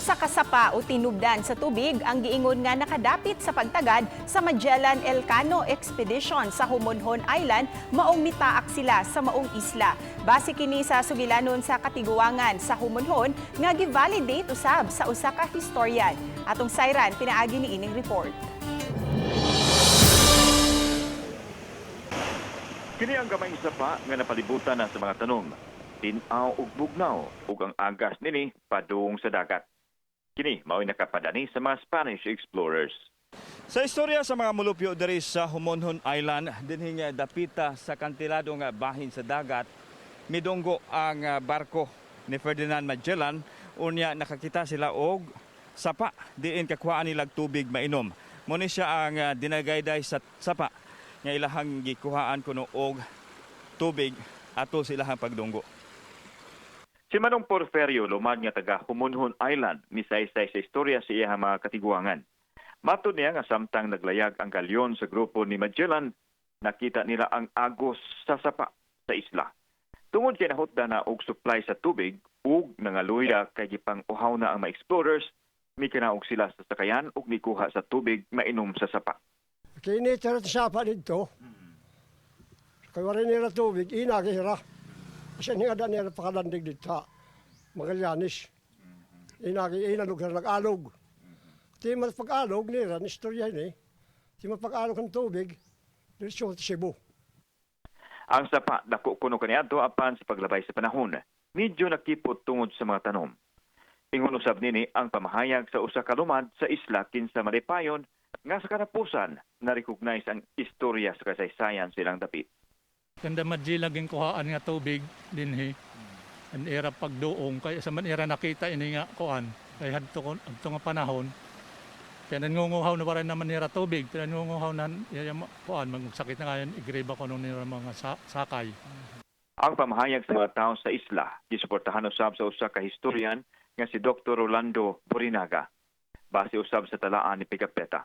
Usa ka sapa o tinubdan sa tubig ang giingon nga nakadapit sa pagtagad sa Magellan Elcano Expedition sa Homonhon Island, maong mitaak sila sa maong isla. Base kini sa sugilanon sa katiguangan sa Homonhon nga gi-validate usab sa usa ka historian. Atong sayran pinaagi ni ining report. Kini ang gamayng sapa nga napalibutan na sa mga tanom. Tin-aw ug bugnaw ug ang agas nini padung sa dagat. Kini mao'y nakapadani sa mga Spanish explorers. Sa istorya sa mga mulupyo diri sa Homonhon Island, dinhi nga dapita sa kantilado nga bahin sa dagat, midunggo ang barko ni Ferdinand Magellan, unya nakakita sila og sapa diin kakuhaan nila tubig mainom. Mao ni siya ang dinagayday sa sapa nga ilahang gikuhaan kuno og tubig ato sa ilahang pagdunggo. Si Manong Porferio, lumad nga taga Homonhon Island, misaysay sa istorya sa iyang mga katiguangan. Matod niya nga samtang naglayag ang galyon sa grupo ni Magellan, nakita nila ang agos sa sapa sa isla. Tungod kay nahutda na og supply sa tubig ug nangaluya kay gipang-uhaw na ang mga explorers, mikinaog sila sa sakayan ug mikuha sa tubig mainom sa sapa. Kini tira sa sapa dito. Kay wala nila tubig, ina hira. Kasi nga da nila pakalandig dito sa Magallanes. Ina ina lugar nag-alog. Di man pag-alog nila, ni istorya ni. Di man pag-alog ng tubig, diretso sa Cebu. Ang sapa dako kuno kaniadto, apan sa paglabay sa panahon, medyo nakipot tungod sa mga tanom. Ingon usab nini ang pamahayag sa usa ka lumad sa isla kinsa malipayon nga sa katapusan na recognize ang istorya sa kasaysayan silang dapit. Kanda Magellan kuhaan nga tubig dinhi. Ang era pagduong kay sa man era nakita ini nga kuan kay hadto kon adto nga panahon. Kaya nangunguhaw na waray naman nira tubig, kaya nangunguhaw na iya kuan magsakit na ngayon igriba ko nira mga sakay. Ang pamahayag sa mga tao sa isla gisuportahan usab sa usa ka historian nga si Dr. Rolando Borinaga. Base usab sa talaan ni Pigafetta.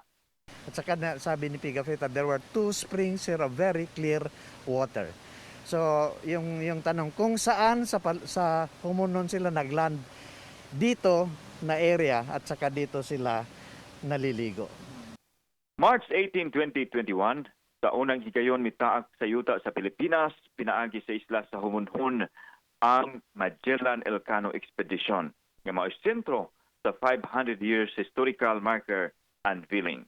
At saka na, sabi ni Pigafetta, there were two springs here of very clear water. So, yung tanong kung saan sa Homonhon sila nagland, dito na area at saka dito sila naliligo. March 18, 2021, sa unang higayon mitaak sa yuta sa Pilipinas, pinaagi sa isla sa Homonhon ang Magellan Elcano Expedition nga mao sentro sa 500 years historical marker unveiling.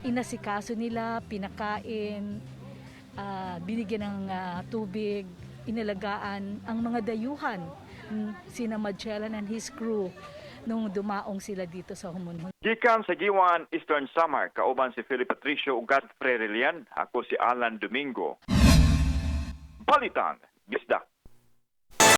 Inasikaso nila, pinakain, binigyan ng tubig, inalagaan ang mga dayuhan, sina Magellan and his crew nung dumaong sila dito sa Homonhon. Gikan sa Guiuan, Eastern Samar, kauban si Philip Patricio ug Godfrey Relian, ako si Alan Domingo. Balitang Bisdak.